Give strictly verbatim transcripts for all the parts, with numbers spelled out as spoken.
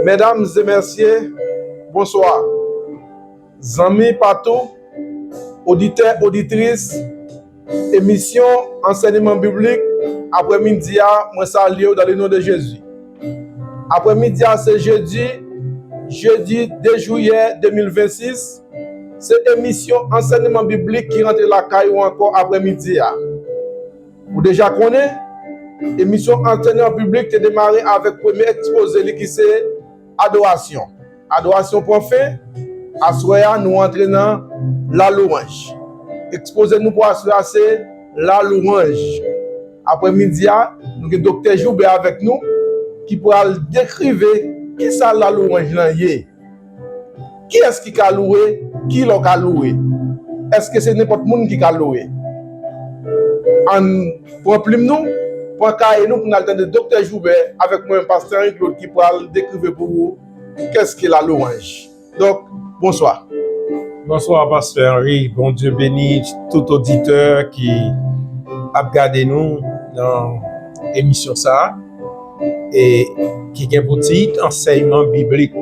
Medam e mesye, bonswa. Zanmi patou, oditè, oditris, emisyon ansèyman biblik, aprèmidi a, mwen salye w dans le nom de Jésus. Aprèmidi a, se jedi, jedi de jiyè de mil vennsis, se emisyon ansèyman biblik ki rantre lakay ou ankò aprèmidi a. Ou deja konnen, emisyon ansèyman biblik te demare avèk premye ekspoze li ki se adorasyon. Adorasyon pran fen, aswè a nou antre nan lalouwanj. Ekspoze nou pou aswè a se lalouwanj. Aprèmidi a, nou gen Doktè Joubert avèk nou ki pral dekrive kisa lalouwanj lan ye. Kiyès ki ka louwe? Kilè w ka louwe? Èske se nenpòt moun ki ka louwe? Ann pran plim nou, pran kaye nou pou n al tande Doktè Joubert avèk mwen, Pastè Henry Claude, ki pral dekrive pou ou kèske lalouwanj. Donk, bonswa. Bonswa, Pastè Henry. Bondye beni tout oditè ki ap gade nou nan emisyon sa a, e ki gen pou tit ansèyman biblik.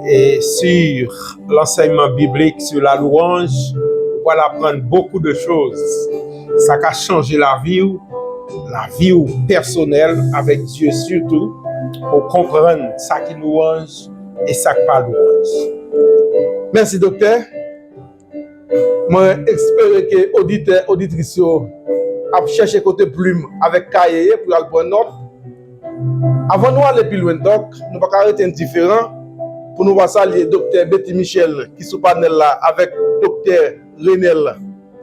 Et sur l'enseignement biblique sur la louange, ou pral aprann beaucoup de choses. Sa ka chanje lavi w, lavi w pèsonèl avèk Dye sitou, pou konprann sa ki louwanj e sa k pa louwanj. Mèsi, Doktè. Mwen espere ke oditè, oditris yo ap chèche kote plim avèk kaye ye pou y al pran nòt. Avan nou ale pi lwen, Dòk, nou pa ka rete endiferan pou nou pa salye Doktè Betty Michel ki sou panèl la avèk Doktè Renel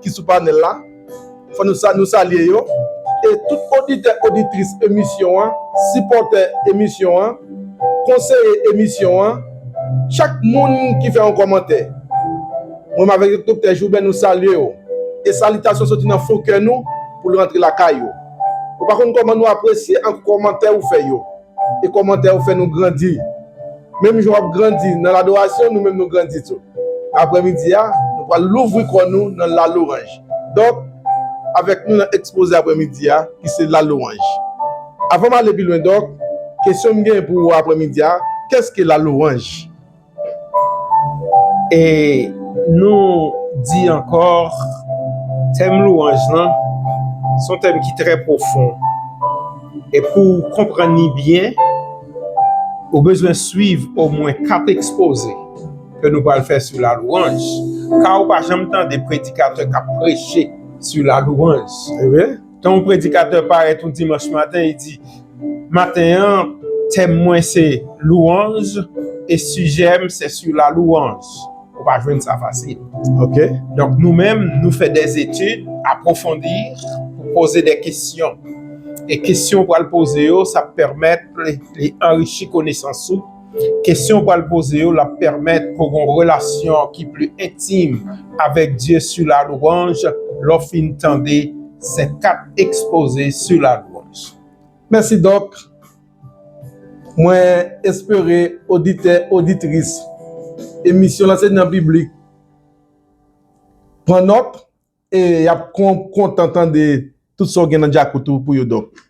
ki sou panèl la. Fò nou sa, nou salye yo. E tout oditè, oditris emisyon an, sipòtè emisyon an, konseye emisyon an, chak moun ki fè yon kòmantè. Mwen menm avèk Doktè Joubert, nou salye w. E salitasyon soti nan fon kè nou pou l rantre lakay ou. Ou pa konn kòman nou apresye an kòmantè ou fè yo. E kòmantè yo fè nou grandi. Menm jan w ap grandi nan ladorasyon, nou menm nou grandi tou. Aprèmidi a, nou pral louvri kò nou nan lalouwanj. Donk, avèk nou nan ekspoze aprèmidi a, ki se lalouwanj. Avan m ale pi lwen, Dòk, kesyon m genyen pou ou aprèmidi a, kèske lalouwanj? E nou di ankò, tèm louwanj lan, se yon tèm ki trè pwofon. E pou w konprann li byen, ou bezwen swiv omwen kat ekspoze ke nou pral fè sou lalouwanj. Ka ou pa janm tande predikatè k ap preche sou lalouwanj. Tan yon predikatè parèt yon dimanch maten, li di, maten an, tèm mwen se louwanj e sijè m se sou lalouwanj. Ou pa jwenn sa fasil. Ok. Donk, nou menm, nou fè dèzetid apwofondi pou poze de kesyon. E kesyon w pral poze yo, sa pèmèt li, li anrichi konesans ou. Kesyon w pral poze yo, l ap pèmèt pou w gen yon relasyon ki pli entim avèk Dye sou lalouwanj, lè w fin tande se kat ekspoze sou lalouwanj. Mèsi, Dòk. Mwen espere oditè, oditris emisyon Lansèyman Biblik pran nòt e y ap kon-, kontan tande tout sa w gen nan djakout ou pou yo, Dòk.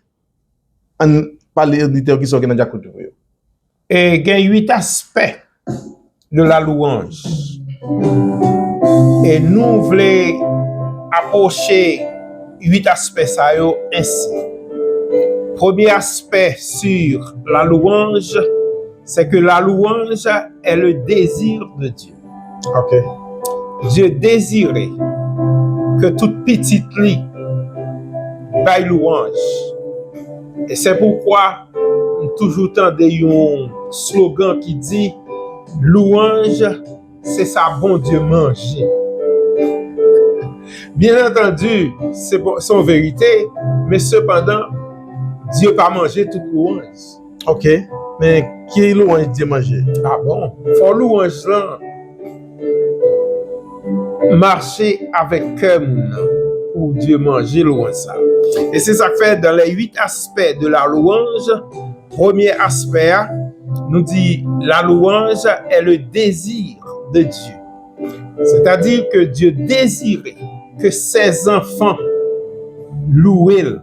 Ann pale oditè yo ki sa w gen nan djakout ou pou yo. E gen uit aspè de la louange. E nou vle apwoche uit aspè sa yo ensi. Premye aspè sur la louange, c'est que la louange est le désir de Dieu. Ok. Dieu désire que tout pitit li bay louanj. E se poukwa m toujou tande yon slogan ki di, louanj, se sa Bondye manje. Byen antandi, se bon, se yon verite, men sepandan, Dye pa manje tout louanj. Ok, men ki louanj Dye manje? A bon? Fò louanj lan mache avèk kè moun nan pou Dye manje louanj sa. E se sa k fè, dans les huit aspects de la louange, premye aspè a, nou di, la louange est le désir de Dieu. C'est-à-dire que Dieu désire que ses enfants louent l,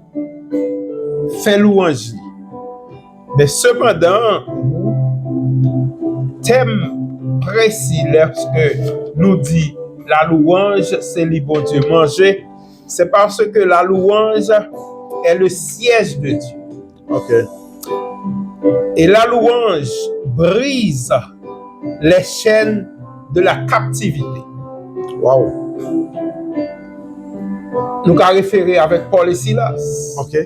fè louanj li. Men sepandan, tèm presi, lèske nou di la louange, se li Bondye manje, c'est parce que la louange est le siège de Dieu. Ok. Et la louange brise les chaînes de la captivité. Wow. Nou ka refere avèk Pòl e Silas, Ok.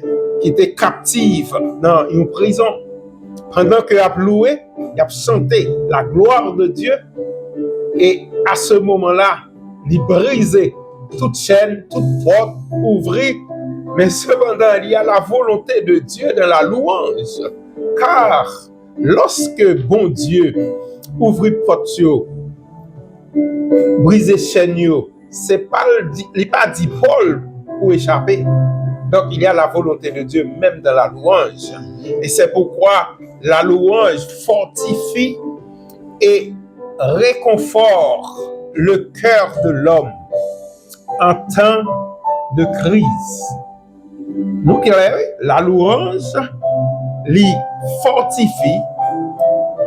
ki te kaptif nan yon prizon. Pandan ke y ap louwe, y ap chante la gloire de Dieu. E a se moman la, li brize tout chèn, tout pòt ouvri. Men sepandan, il y a la volonté de Dieu dans la louange. Car lorsque Bondye ouvri pòt yo, brize chèn yo, se pa l di, li pa di Pòl pou echape. Donc, il y a la volonté de Dieu même dans la louange. Et c'est pourquoi la louange fortifie et réconforte le cœur de l'homme en temps de crise. Nou klè, wi, la louange, li fortifie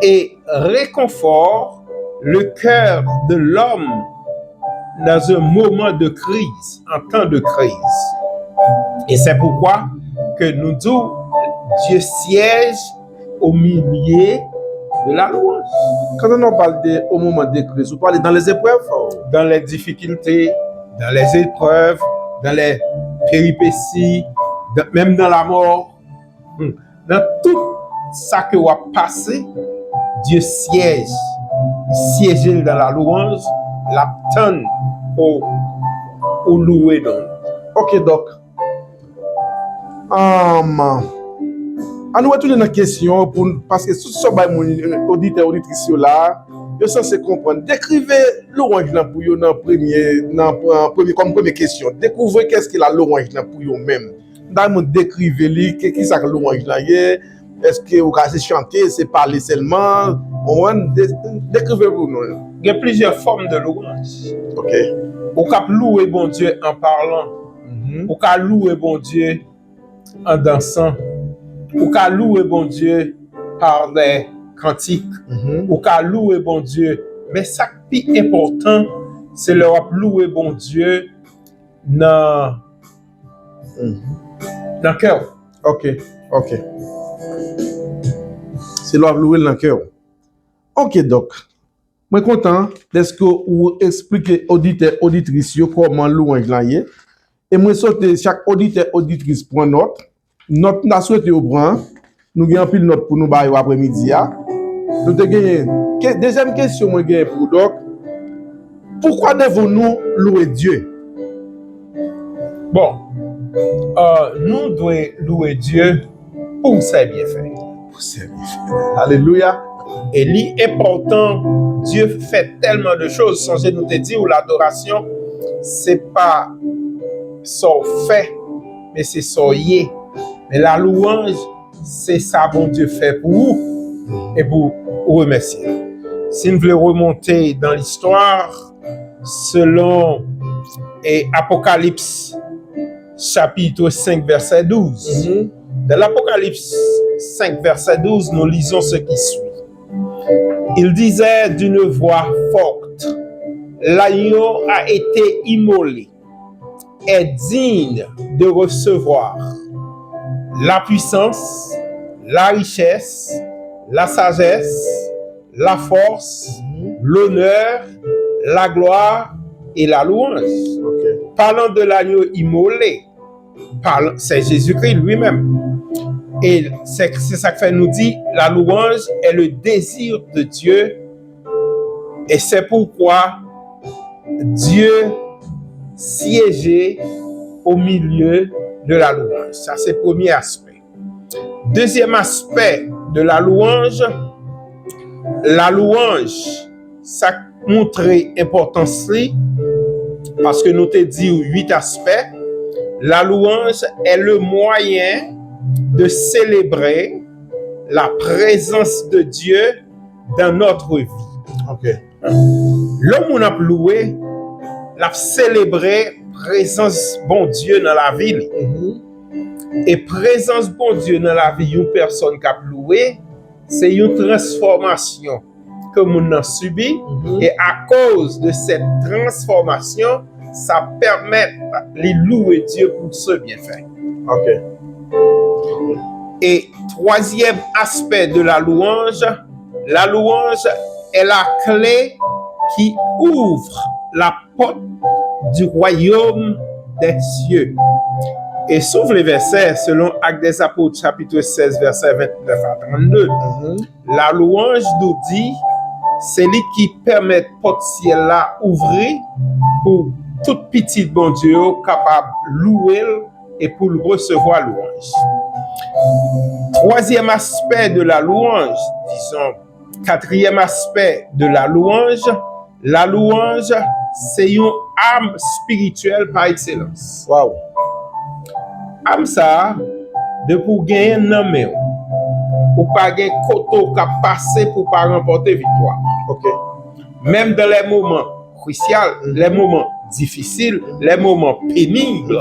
et réconforte le cœur de l'homme dans un moment de crise, en temps de crise. Et c'est pourquoi que nous disons, Dieu siège au milieu de la louange. Quand on parle de au moment de crise, vous parlez dans les épreuves? Dans les difficultés, dans les épreuves, dans les péripéties, dans- même dans la mort. Hmm. Dans tout sa ke w ap pase, Dieu siège. Li siyeje l dans la louange, l ap tann ou, ou louwe non. Ok, donc, um, an nou retounen nan kesyon pou, paske tout sa bay moun, oditè, oditris yo la, yo sanse konprann. Dekrive louanj lan pou yo nan premye, nan pr- premye, kòm premye kesyon. Découvrir qu'est-ce que la louange lan pou yo menm. Nan moun dekrive li, ki, ki sa k louanj lan ye? Èske ou ka se chante, se pale sèlman? Ou konprann? De- Dekrive pou nou. Gen plizyè fòm de louanj. Ok. Ou ka louwe Bondye an palan. Mhm. Ou ka louwe Bondye an dansan. Ou ka louwe Bondye par des cantiques. Mhm. Ou ka louwe Bondye. Men sa k pi enpòtan, se lè w ap louwe Bondye nan, Mhm. nan kè w. Ok, ok. Se lè w ap louwe l nan kè w. Ok, Dòk. Mwen kontan dèske ou eksplike oditè, oditris yo kòman louanj lan ye. E mwen swete chak oditè, oditris pran nòt. Nòt m ta swete yo pran, nou gen anpil nòt pou nou ba yo aprèmidi a. Nou te genyen, ke- dezyèm kesyon mwen genyen pou Dòk, pourquoi devons-nous louer Dieu? Bon, euh, nou dwe louwe Dye pou sè byenfè. Alelouya. E li enpòtan, Dye fè tèlman de choz. Sonje nou te di w ladorasyon, se pa sa w fè, men se sa w ye. Men la louanj, se sa Bondye fè pou ou e pou ou remèsye l. Si n vle remonte dans l'histoire, selon e Apokalips chapitre cinq, verset douze. Dans l'Apocalypse cinq, verset douze, nous lisons ce qui suit. Il disait d'une voix forte, l'agneau a été immolé, est digne de recevoir la puissance, la richesse, la sagesse, la force, l'honneur, la gloire et la louange. Ok. Parlant de l'agneau immolé, parlant- c'est Jésus-Christ lui-même. Et c'est c'est ça que fait nous dit, la louange est le désir de Dieu. Et c'est pourquoi Dieu siégeait au milieu de la louange. Ça, c'est le premier aspect. Dezyèm aspè de la louanj, la louanj, sa k montre enpòtans li, paske nou te di w uit aspè, la louange est le moyen de célébrer la présence de Dieu dans notre vie. Ok. Lè moun ap louwe, l ap selebre prezans Bondye nan lavi li. Mhm. E prezans Bondye nan lavi yon pèsòn k ap louwe, se yon transfòmasyon ke moun nan sibi, e akoz de cette transformation, sa pèmèt li louwe Dye pou se byenfè. Ok. Et troisième aspect de la louange, la louange est la clé qui ouvre la porte du royaume des cieux. E si w vle vèsè, selon Actes des Apôtres, chapitre seize, verset vingt-neuf à trente-deux, la louanj nou di, se li ki pèmèt pòt syèl la ouvri pou tout pitit Bondye yo kapab louwe l e pou l resevwa lwanj. Troisième aspect de la louange, disons, quatrième aspect de la louange, la louange, se yon arme spirituelle par excellence. Waw. Arme sa a, depi w genyen nan men w, ou pa gen kote w ka pase pou w pa ranpòte viktwa. Ok. Même dans les moments cruciaux, les moments difficiles, les moments pénibles,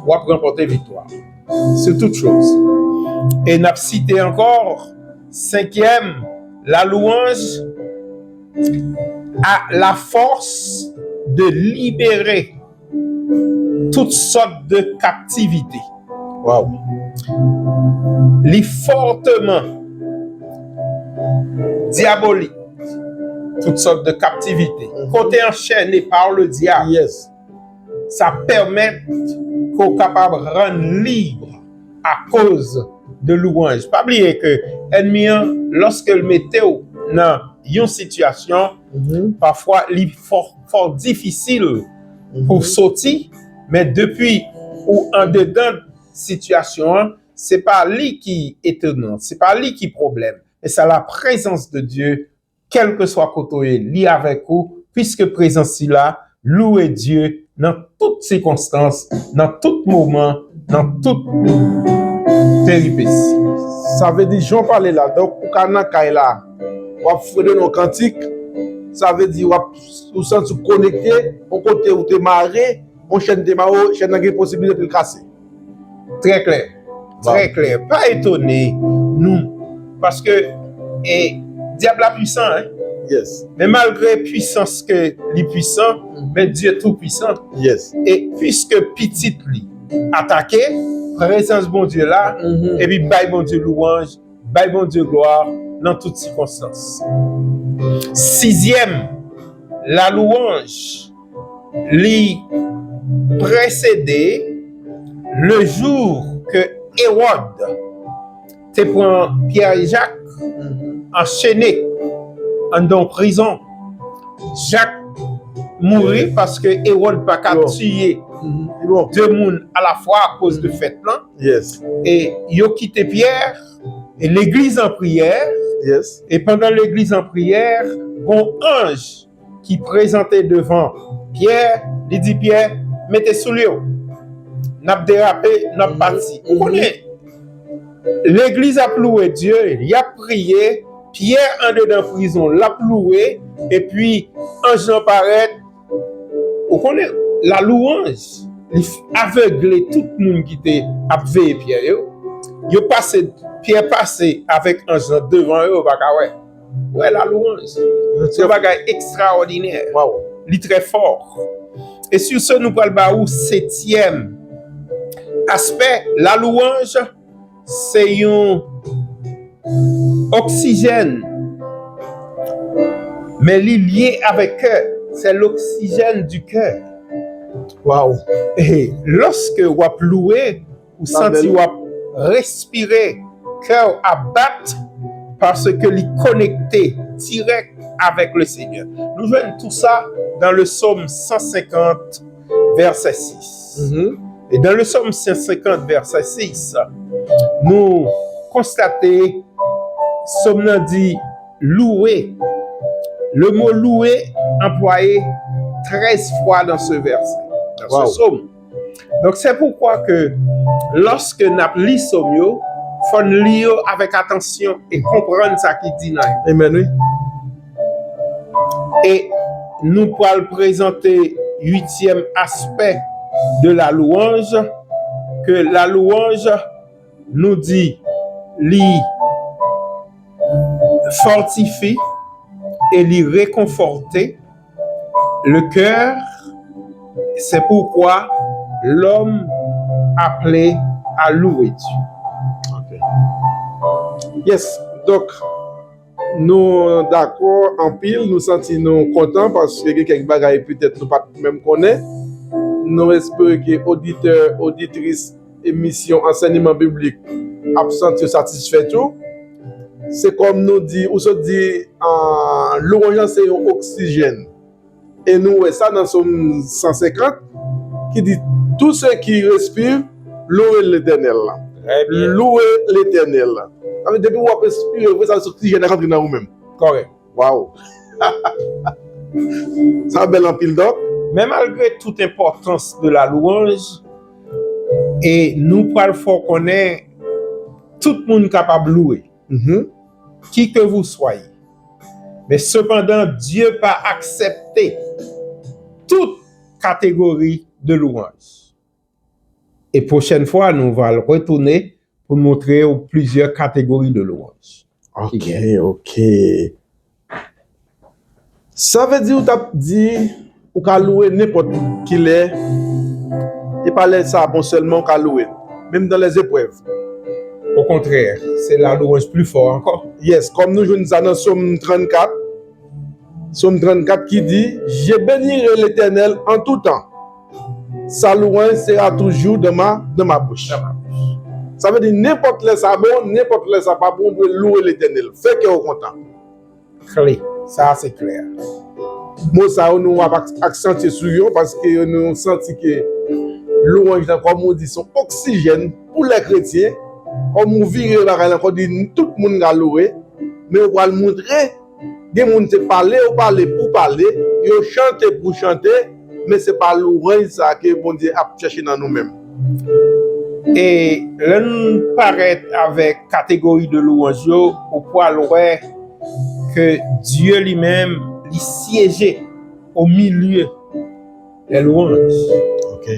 w ap ranpòte viktwa. Sur toute chose. E n ap site ankò, senkyèm, la louange a la force de libérer toutes sortes de captivités. Waw. Li forteman diabolik, toutes sortes de captivités. Kote anchène par le diable. Yes. Sa pèmèt ke w kapab rann lib akoz de louanj. Pa bliye ke ènmi an, lòske l mete w nan yon sitiyasyon, pafwa li fò, fò difisil pou w soti, men depi ou andedan sitiyasyon an, se pa li ki etonan, se pa li ki pwoblèm, men se la prezans de Dye, kèlkeswa kote w ye, li avèk ou, piske prezans li la, louwe Dye nan tout sikonstans, nan tout moman, nan tout peripesi. Sa vle di, jan w pale la, donk ou ka nan kay la, w ap fredone yon kantik, sa vle di w ap, ou santi w konekte, yon kote ou te mare, yon chèn te mare w, chèn nan gen posiblite pou l kase. Trè klè. Trè klè. Pa etone nou. Paske e, dyab la pwisan, hein? Yes. Men malgre pwisans ke li pwisan, men Dye tou pwisan. Yes. E piske pitit li atake, prezans Bondye la, epi bay Bondye louwanj, bay Bondye glwa nan tout sikonstans. Sizyèm, la louange li presede le jou ke Ewòd te pran Pyè e Jak, anchene anndan prizon. Jak mouri paske Ewòd pa ka tiye de moun alafwa akoz de fèt lan. Yes. E yo kite Pyè, e legliz an priyè. Yes. E pandan legliz an priyè, gon anj ki prezante devan Pyè, li di Pyè, mete soulye w. N ap derape, n ap pati. Ou konnen, legliz ap louwe Dye, y ap priye, Pyè andedan prizon, l ap louwe, epi anj lan parèt. Ou konnen, la louanj, li avegle tout moun ki te ap veye Pyè yo. Yo pase, Pyè pase avèk anj lan devan yo, yo pa ka wè. Wè la louanj. Se yon bagay ekstraòdinè. Li trè fò. E sur ce, nou pral ba ou setyèm aspè, la louanj, se yon oksijèn. Men li lye avèk kè. C'est l'oxygène du cœur. Waw. E lòske w ap louwe, ou santi w ap respire, kè w ap bat, paske li konekte dirèk avèk le Senyè. Nou jwenn tou sa dans le psaume cent cinquante, verset six. Et dans le psaume cent cinquante, verset six, nou konstate psaume nan di louer. Le mot louer employé treize fois dans ce verset, dans ce psaume. Donk, se poukwa ke lòske n ap li psaume yo, fò n li yo avèk atansyon e konprann sa ki di nan yo. Amen, wi. E nou pral prezante uityèm aspè de la louange, que la louange Nou di, li fortifie et li réconforte le cœur, c'est pourquoi l'homme appelé à louer Dieu. Ok. Yes, donk nou dakò anpil, nou santi nou kontan paske gen kèk bagay petèt nou pa t menm konnen. Nou espere ke oditè, oditris emisyon ansèyman biblik ap santi yo satisfè tou. Se kòm nou di, ou sot di, ah, lwanj lan se yon oksijèn. E nou wè sa nan Sòm san senkant ki di, tout ce qui respire, louez l'Éternel. Louez l'Éternel. Sa vle depi w ap respire, vre sa se oksijèn nan k antre nan ou menm. Kòrèk. Waw. Sa bèl anpil, Dòk. Men malgre tout enpòtans de la louange, e nou pral fè w konnen tout moun kapab louwe. Qui que vous soyez. Men sepandan, Dye pa aksepte tout kategori de louanj. E pwochèn fwa, nou va retounen pou n montre w plizyè kategori de louanj. Ok, ok. Sa vle di ou t ap di ou ka louwe nenpòt kilè. E pa lè sa bon sèlman ou ka louwe. Menm dans les épreuves. Okontrè, se la louanj pli fò ankò. Yes, kòm nou jwenn sa nan Sòm trannkat. Sòm trannkat ki di, je bénirai l'Éternel en tout temps. Sa louanj sera toujours dans ma, dans ma bouche. Sa vle di nenpòt lè sa bon, nenpòt lè sa pa bon, ou dwe louwe Letènèl. Fè kè w kontan. Kle. Sa a se klè. Mo sa yo nou ap ak- aksantye sou yo paske nou santi ke lwanj lan, kòm ou di, se yon oksijèn pou lè kretyen. Kòm ou vire bagay lan, kòm di tout moun ka louwe, men ou pral montre gen moun se pale yo pale pou pale, yo chante pou chante, men se pa lwanj sa ke Bondye ap chèche nan nou menm. E lè n parèt avèk kategori de louanj yo, ou pral wè ke Dye li menm, li syeje o milye dè lwanj. Ok.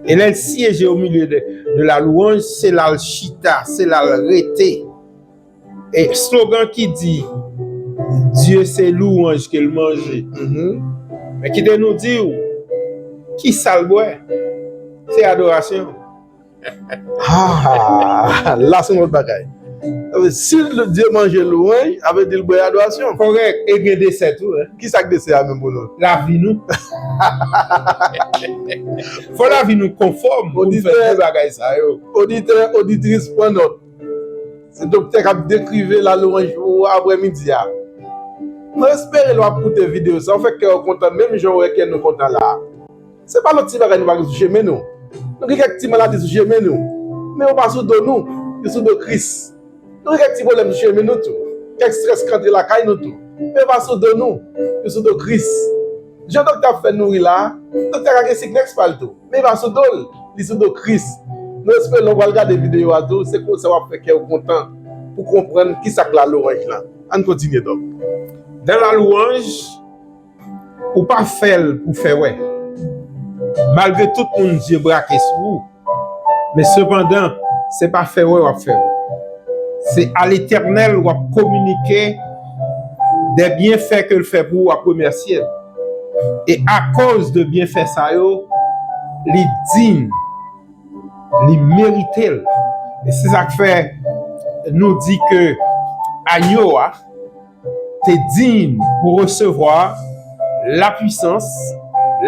E lè l syeje o milye de, de la louanj, se la l chita, se la l rete. E slogan ki di, Dye se louanj ke l manje. Mhm. Men kite nou di w, ki sa l bwè? Se adorasyon. Ah, la se yon lòt bagay. Sa vle, si Dye manje lwanj, sa vle di l bwè adorasyon. Kòrèk, e gen desè tou, hein. Ki sa k desè a menm pou nou? Lavi nou. Fò lavi nou konfòm pou n fè Oditè. Tout bagay sa yo. Oditè, oditris, pran nòt. Se doktè k ap dekrive la louanj pou ou aprè midi a. Mwen espere lè w ap koute videyo sa, ou fè kè w kontan, menm jan w wè kè nou kontan la. Se pa lòt ti bagay nou pa gen sou chemen nou. Nou gen kèk ti maladi sou chemen nou. Men yo pa sou do nou, yo sou do Kris. Nou gen kèk ti pwoblèm sou chemen nou tou. Kèk strès k antre lakay nou tou. Men yo pa sou do nou, yo sou do Kris. Jan doktè ap fè nou ri la, doktè ka gen siklèks pa l tou. Men li pa sou do l, li sou do Kris. Nou espere lè w pral gade videyo a tou, se konsa w ap fè kè w kontan pou konprann ki sa k la louanj lan. Ann kontinye, Dòk. Dans la louange, ou pa fè l pou fè wè. Malgre tout moun zye brake sou ou, men sepandan, se pa fè wè w ap fè wè. Se a Letènèl w ap kominike dè byenfè ke l fè pou ou, w ap remèsye l. E akoz de byenfè sa yo, li diy, li merite l. E se sa k fè nou di ke anyo a te diy pou resevwa la puissance,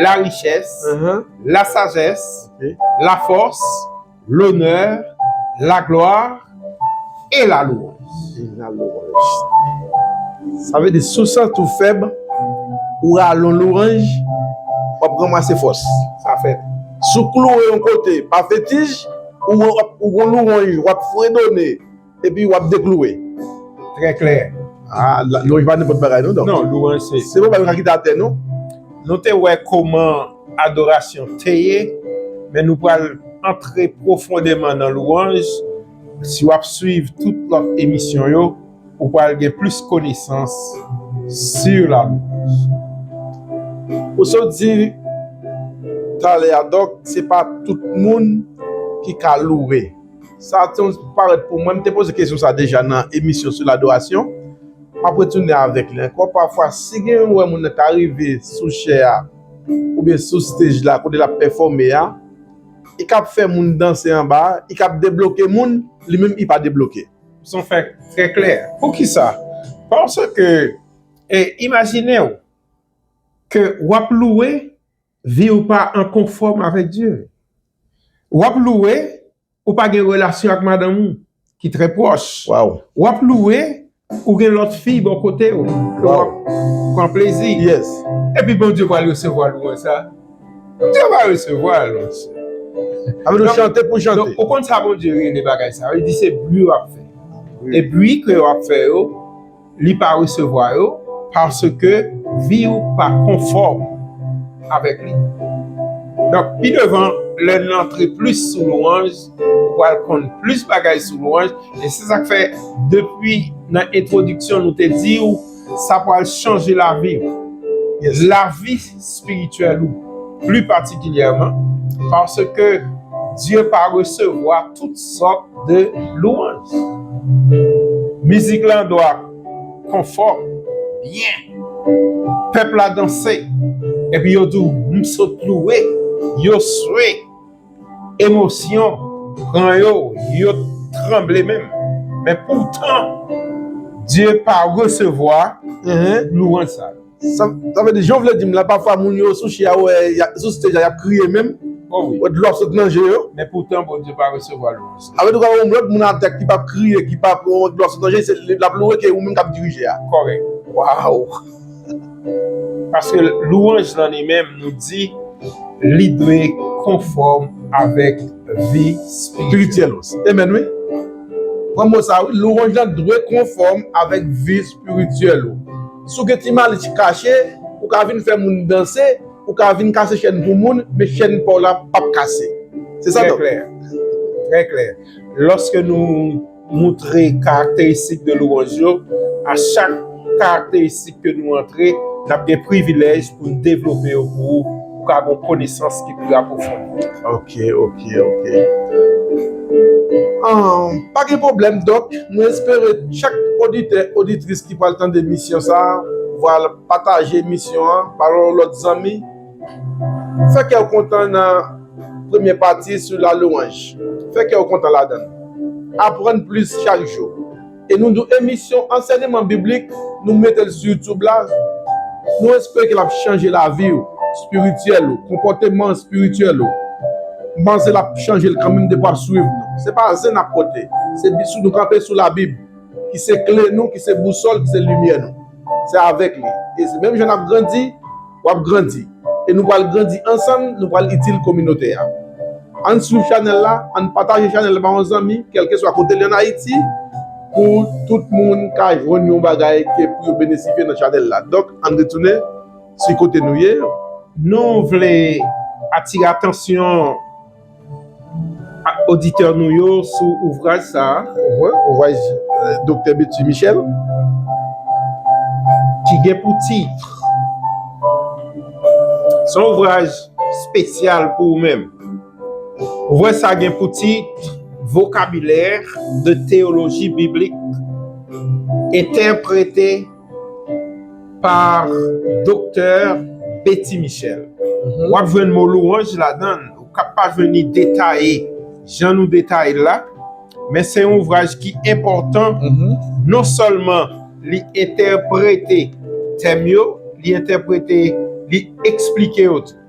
la richesse, Mhm. la sagesse, Ok. la force, l'honneur, la gloire et la louange. E la louanj. Sa vle di, si w santi w fèb, ou rale yon louanj, w ap ranmase fòs. Sa fèt. Si w klouwe yon kote, pa fetij, ou, ou, ou gon louanj, w ap fredone, epi w ap deklouwe. Trè klè. Ah, la- louanj pa nenpòt bagay, non, Dòk? Non, louanj se. Se pa bagay nou ka kite atè, non? Nou te wè kòman adorasyon te ye, men nou pral antre pwofondèman nan louanj. Si w ap swiv tout lòt emisyon yo, ou pral gen plis konesans sur la louange. Ou sot di talè a, Dòk, se pa tout moun ki ka louwe. Sa te parèt pou mwen, m te poze kesyon sa deja nan emisyon sou ladorasyon. M ap retounen avèk li ankò. Pafwa, si gen yon wè moun nan ka rive sou chè a, oubyen sou stage la, kote l ap pèfòme a, li k ap fè moun danse anba a, li k ap debloke moun, li menm li pa debloke. Son fè trè klè. Poukisa? Paske, e, imajine w ke w ap louwe, vi w pa an konfòm avèk Dye. W ap louwe, ou pa gen relasyon ak madanm ou, ki trè pwòch. Waw. W ap louwe, ou gen lòt fi bò kote w, ke w ap pran plezi. Yes. Epi Bondye pral resevwa louwanj sa? Bondye pa resevwa l, monchè. Sa vle di w chante pou chante. Donk, ou konn sa Bondye rele bagay sa? Li di se bri w ap fè. E bri ke w ap fè yo, li pa resevwa yo, paske vi w pa konfòm avèk li. Donk, pi devan, lè n antre plis sou louwanj, ou pral konn plis bagay sou louwanj. E se sa k fè, depi nan entwodiksyon, nou te di w, sa pral chanje lavi w. Lavi espirityèl ou, pli patikilyèman, paske Dye pa resevwa tout sòt de louwanj. Mizik lan dwa konfòm, byen. Pèp la danse, epi yo di w, "M sot louwe." Yo swe, emosyon pran yo, yo tranble menm. Men poutan, Dye pa resevwa louwanj sa yo. Sa, sa vle di, jan w vle di m la, pafwa moun yo sou chè a, wè, y a, sou stage la, y ap kriye menm. Oh wi. Wè dlo ap sot nan je yo. Men poutan, Bondye pa resevwa louwanj sa. Sa vle di, w ka wè yon lòt moun atè ki p ap kriye, ki p ap, wè dlo ap sot nan je, se li l ap louwe ke ou menm k ap dirije a. Kòrèk. Waw! Paske louwanj lan li menm, nou di, li dwe konfòm avèk vi espirityèl ou. Amen, wi. Pran mo sa, wi. Louwanj lan dwe konfòm avèk vi espirityèl ou. Si w gen ti malis kache, ou ka vin fè moun danse, ou ka vin kase chèn pou moun, men chèn pa w la p ap kase. Se sa, Dòk. Trè klè. Trè klè. Lòske nou moutre karakteristik de louwanj yo, a chak karakteristik ke nou antre, n ap gen privilèj pou n devlope yo pou ou, pou ka gen yon konesans ki pi apwofondi. Ok, ok, ok. Ahn, pa gen pwoblèm, Dòk. Nou espere chak oditè, oditris ki pral tande emisyon sa a, va pataje emisyon an, pale yon lòt zanmi. Fè kè w kontan nan premyè pati sou la louwanj. Fè kè w kontan ladan l. Aprann plis chak jou. E nou di w emisyon ansèyman biblik, nou mete l sou YouTube la. Nou espere ke l ap chanje lavi w, espirityèl ou, konpòteman espirityèl ou. M panse l ap chanje l kanmenm depi w ap swiv nou. Se pa zen n ap pote. Se bi-, sou nou kanpe sou Labib, ki se kle nou, ki se bousòl, ki se limyè nou. Se avèk li. E se menm jan n ap grandi, w ap grandi. E nou pral grandi ansanm, nou pral itil kominote a. Ann swiv chanèl la, ann pataje chanèl la ba yon zanmi, kèlkeswa kote l ye ann Ayiti, pou tout moun ka jwenn yon bagay ke pou yo benefisye nan chanèl la. Donk, ann retounen sou kote nou ye. Nou vle atire atansyon ak oditè nou yo sou ouvraj sa a. Wi, ouvraj, euh, Doktè Betty Michel. Ki gen pou tit, se yon ouvraj espesyal pou ou menm. Ouvraj sa a gen pou tit Vocabulaire de théologie biblique, entèprete pa Doktè Betty Michel. Mhm. W ap jwenn mo louwanj ladan l, ou ka pa jwenn li detaye jan nou detaye l la, men se yon ouvraj ki enpòtan, mhm, non sèlman li entèprete tèm yo, li entèprete, li eksplike yo tou.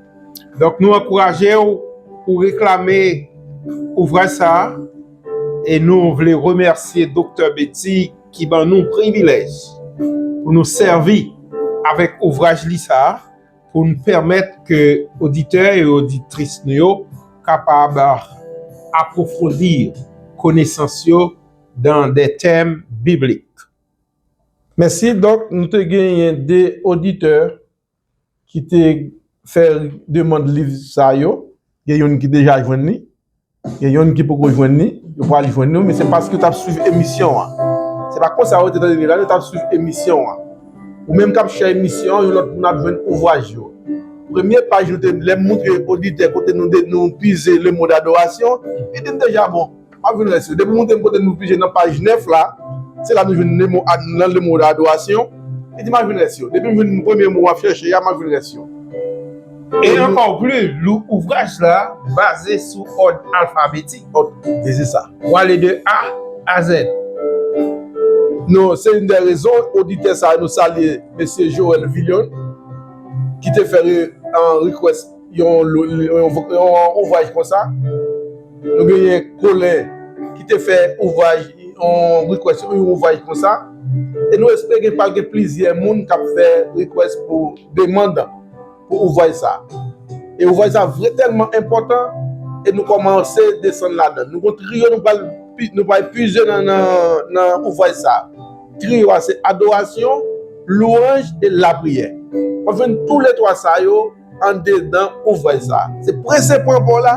Donk, nou ankouraje w pou reklame ouvraj sa a, e nou vle remèsye Doktè Betty ki ban nou privilèj pou nou sèvi avèk ouvraj li sa a, pou n pèmèt ke oditè e oditris nou yo kapab apwofondi konesans yo dans des thèmes bibliques. Mèsi. Donk, nou te genyen de oditè ki te fè demann liv sa yo. Gen youn ki deja jwenn li. Gen youn ki poko jwenn li. Yo pral jwenn li, men se paske yo t ap swiv emisyon an. Se pa konsa yo te tande liv la, yo t ap swiv emisyon an. Ou menm k ap share emisyon an, yon lòt moun ap jwenn ouvraj yo. Premye paj nou te, lè m moutre oditè kote nou de, nou pize Le Mot d'Adoration, li di m deja bon. M M ap jwenn rès yo. Depi m monte, m pote nou pije nan paj nèf la, se la nou jwenn le mo ad-, nan le mo adorasyon. Li di, m ap jwenn rès yo. Depi m jwenn premye mo m ap chèche a, m ap jwenn rès yo. E ankò pli, lou-, ouvraj la baze sou òd alfabetik. Òd, se sa. Ou ale de A a Z. Non, se youn dè rezon, oditè sa, nou salye mesye Joël Villion, ki te fè re-, an request yon, yon, yon, yon ouvraj konsa. Nou genyen Colin ki te fè ouvraj, yon request, yon ouvraj konsa. E nou espere gen, pral gen plizyè moun k ap fè request pou demann pou ouvraj sa. E ouvraj sa vre tèlman enpòtan, e nou kòmanse desann ladan. Nou gon triyo nou pral pi-, nou pral pize nan, nan, nan ouvraj sa. Triyo a se adorasyon, lwanj e lapriyè. W ap jwenn toulètwa sa yo andedan ouvraj sa. Se prese pran pa w la,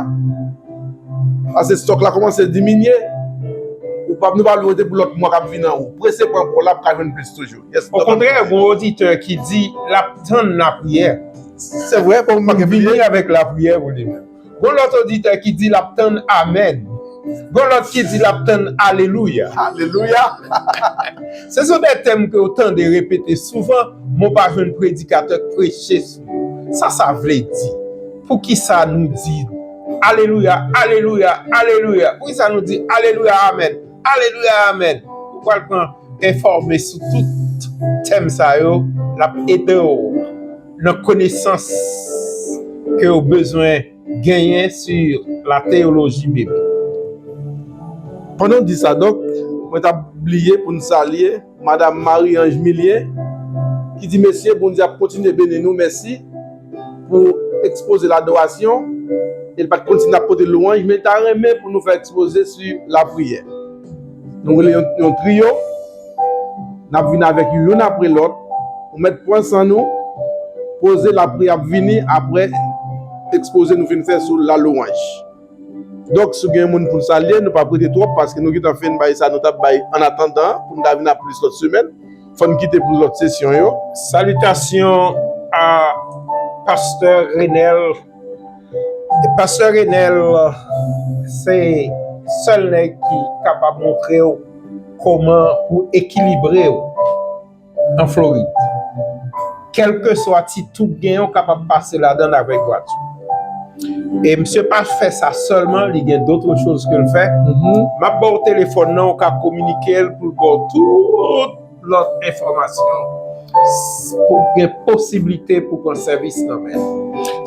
paske stòk la kòmanse diminye. Ou p ap, nou p ap rete pou lòt mwa k ap vini an ou. Prese pran pa w la pou w ka jwenn plis toujou. Yes, okontrè, gon oditè ki di l ap tann lapriyè. Se vre, bon, m pa gen vini avèk lapriyè pou li menm. Gon lòt oditè ki di l ap tann amèn. Gon lòt ki di l ap tann alelouya. Alelouya. Se son de tèm ke w tande repete souvan, men w pa jwenn predikatè k preche sou yo. Sa sa vle di? Poukisa nou di alelouya, alelouya, alelouya? Poukisa nou di alelouya, amèn, alelouya, amèn? Ou pral pran enfòme sou tout tèm sa yo, l ap ede w nan konesans ke w bezwen genyen sou la teyoloji biblik. Pandan w di sa, donk, mwen t ap bliye pou n salye Madam Marie Ange Milien, ki di, mesye, Bondye ap kontinye beni nou, mèsi pou ekspoze ladorasyon. E l pa t konn si n ap pote lwanj, men l ta renmen pou nou fè ekspoze sou lapriyè. Nou rele yon, yon triyo. N ap vin avèk yo youn apre lòt. Ou mèt pran san nou, poze, lapriyè ap vini apre ekspoze nou fin fè sou lalwanj. Donk, si w gen moun pou n salye, nou p ap rete twòp, paske nou gentan fin bay sa nou t ap bay an atandan pou n ta vin ap plis lòt semèn. Fò n kite pou lòt sesyon yo. Salitasyon a Pastè Renel. E Pastè Renel, se sèl nèg ki kapab montre w kòman pou ekilibre w an Florid. Kèlkeswa ti twou k genyen, w kapab pase ladan l avèk gratwit. E misye pa fè sa sèlman, li gen dòt choz ke l fè. M ap ba w telefòn nan, w ka kominike l pou l ba w tout lòt enfòmasyon s-, pou gen posiblite pou pran sèvis nan men l.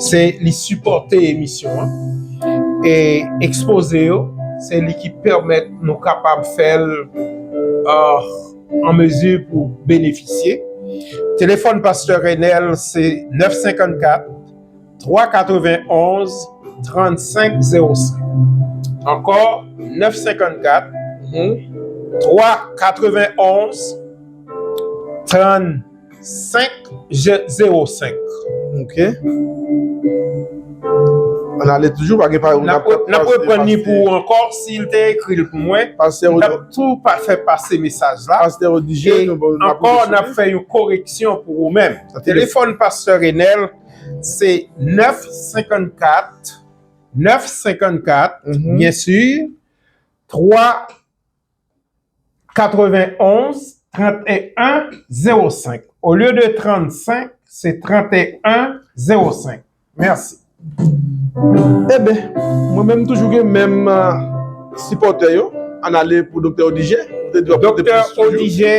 Se li sipòte emisyon an. E ekspoze yo, se li ki pèmèt nou kapab fè l, euh, an mezi pou benefisye. Telefòn Pastè Renel se nèf senkannkat, twa katrevenn onz, trannsenk zewo senk. Ankò, nèf senkannkat, twa katrevenn onz, trannsenk zewo senk. Ok. Ann ale toujou, pa gen pa. N ap, n ap reprann li pou ou ankò. Si l te ekri l pou mwen, m t ap tou pa fè pase mesaj la. Pastè Odigé, e nou, n ap ankò, n ap fè yon koreksyon pou ou menm. Telefòn Pastè Renel, se nèf senkannkat, nèf senkannkat, byen si, twa katrevenn onz, tranteyen zewo senk. Olye de trannsenk, se tranteyen zewo senk. Mèsi. Eben, mwen menm toujou gen menm, euh, sipòtè yo. Ann ale pou Doktè Odigé. Doktè Odigé,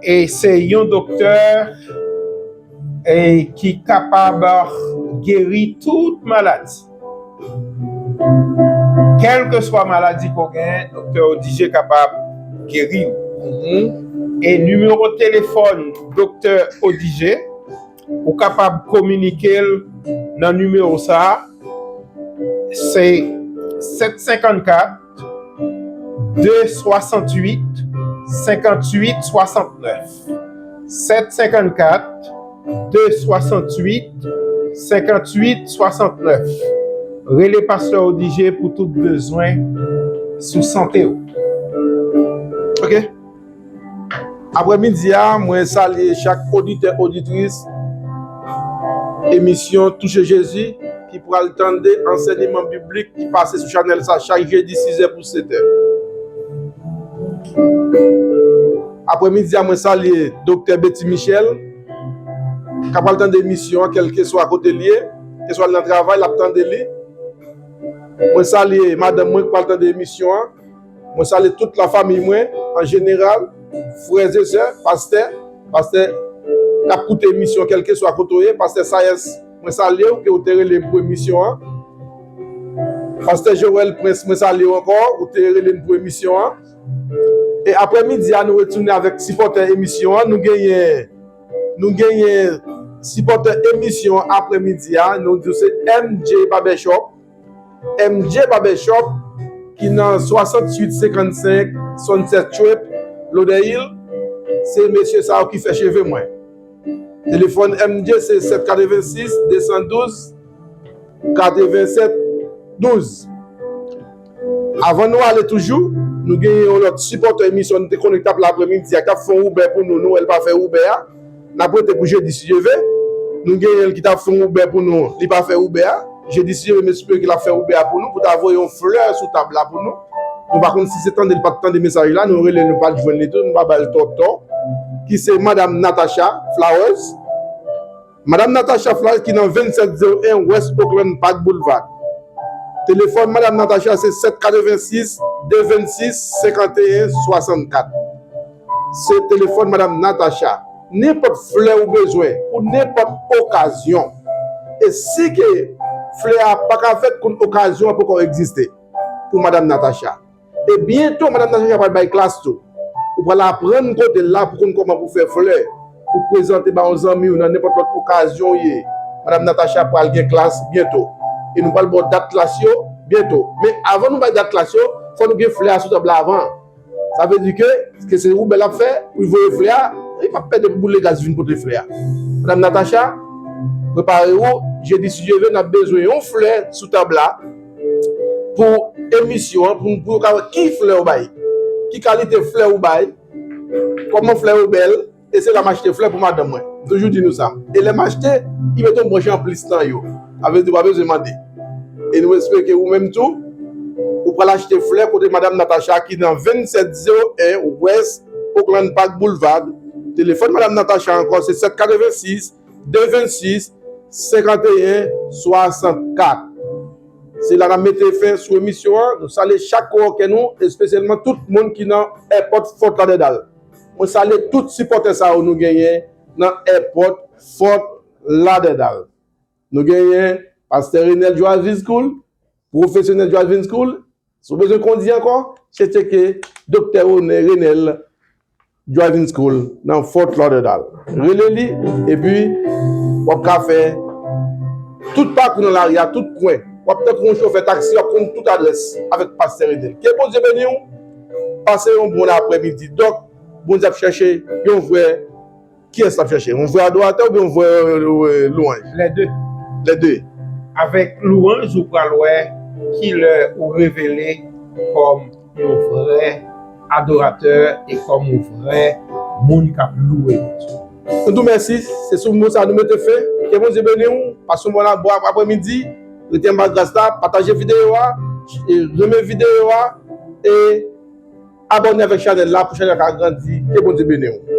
e se yon doktè, e ki kapab geri tout maladi. Kèlkeswa maladi ke w genyen, Doktè Odigé kapab geri w. E nimewo telefòn Doktè Odigé, ou kapab kominike l nan nimewo sa a, se sèt senkannkat, de swasantuit, senkanntuit swasantnèf. Sèt senkannkat, de swasantuit, senkanntuit swasantnèf. Rele Pastè Odigé pou tout bezwen sou sante w. Ok. Aprèmidi a, mwen salye chak oditè, oditris emisyon Touche Jezi. ki pral tande ansèyman biblik ki pase sou chanèl sa chak jedi sizè pou setè. Aprèmidi a, mwen salye Doktè Betty Michel, k ap pral tande emisyon an, kèlkeswa kote l ye, keswa l nan travay, l ap tande li. Mwen salye madanm mwen k pral tande emisyon an. Mwen salye tout lafanmi mwen an jeneral, frè e sè, pastè, pastè k ap koute emisyon kèlkeswa kote w ye, pastè Sayès, mwen salye w, ke w te rele m pou emisyon an. Pastè Joel Prince, mwen salye w ankò, ou te rele m pou emisyon an. E aprèmidi a, nou retounen avèk sipòtè emisyon an. Nou genyen, nou genyen sipòtè emisyon an aprèmidi a. Nou di w se M J Barbershop. M J Barbershop ki nan swasanntuit senkannsenk Sunset Strip, Lauderdale. Se mesye sa yo ki fè cheve mwen. Telefòn M J se sèt katrevensis de san douz katrevensèt douz. Avan nou ale toujou, nou genyen yon lòt sipòtè emisyon nou te konnen k t ap la aprèmidi a, k t ap fè yon Uber pou nou, nou wè l pa fè Uber a. N ap rete pou jedi si Dye ve. Nou genyen l ki t ap fè yon Uber pou nou, li pa fè Uber a. Jedi si Dye ve, m espere ke l ap fè Uber a pou nou, pou ta voye yon flè sou tab la pou nou. Nou pa konn si se tande l pa t tande mesaj la, nou rele l, nou pa t jwenn li tou, nou pa ba l tòtò. Ki se Madam Natacha Flowers. Madam Natacha Flowers ki nan vennsèt zewo en West Oakland Park Boulevard. Telefòn Madam Natacha se sèt katrevensis de vennsis senkanteyen swasannkat. Se telefòn Madam Natacha. Nenpòt flè ou bezwen pou nenpòt okazyon. E si ke flè a pa ka fèt, konn okazyon an poko egziste pou Madam Natacha. E byento, Madam Natacha pral bay klas tou. Ou pral aprann kote l la pou konn kòman pou fè flè, pou prezante ba yon zanmi w nan nenpòt lòt okazyon w ye. Madam Natacha pral gen klas byento. E nou pral ba w dat klas yo byento. Men avan nou bay dat klas yo, fò nou gen flè a sou tab la avan. Sa vle di ke, ke se Uber l ap fè, pou l voye flè a, li p ap pèdi pou boule gaz vin pote flè a. Madam Natacha, prepare w, jedi si Dye ve, n ap bezwen yon flè sou tab la pou emisyon an, pou, pou yo ka wè ki flè ou bay, ki kalite flè ou bay, kòman flè yo bèl, e se la m achte flè pou madanm mwen. M toujou di nou sa. E lè m achte, li mete yon branch anplis nan yo. Sa vle di w pa bezwen mande. E nou espere ke ou menm tou, ou pral achte flè kote Madam Natacha ki nan vennsèt zewo en West Oakland Park Boulevard. Telefòn Madam Natacha ankò se sèt katrevensis de vennsis senkanteyen swasannkat. Se la n ap mete fen sou emisyon an. Nou salye chak kowòkè nou, espesyalman tout moun ki nan Airport Fort Lauderdale. Mwen salye tout sipòtè sa yo nou genyen nan Airport Fort Lauderdale. Nou genyen Pastè Renel Driving School, pwofesyonèl Driving School. Si w bezwen kondi ankò, se tcheke Doktè Renel Driving School nan Fort Lauderdale. Rele li, epi w ap ka fè tout pakou nan lari a, tout kwen. W ap tankou yon chofè taksi, w ap konn tout adrès avèk Pastè Renel. Ke Bondye beni w, pase yon bon aprèmidi. Dòk, Bondye ap chèche yon vrè, kiyès l ap chèche? Yon vrè adoratè oubyen yon vrè, euh, lwanj? Les deux. Les deux. Avèk lwanj, ou pral wè kilè ou revele kòm yon vrè adoratè e kòm yon vrè moun k ap louwe Bondye. Nou di w mèsi, se sou mo sa nou mete fen. Ke Bondye beni w, pase yon bon ap-, bon aprèmidi, rete anba gras la, pataje videyo a, e renmen videyo a, e abòne avèk chanèl la pou chanèl la ka grandi. Ke Bondye beni w.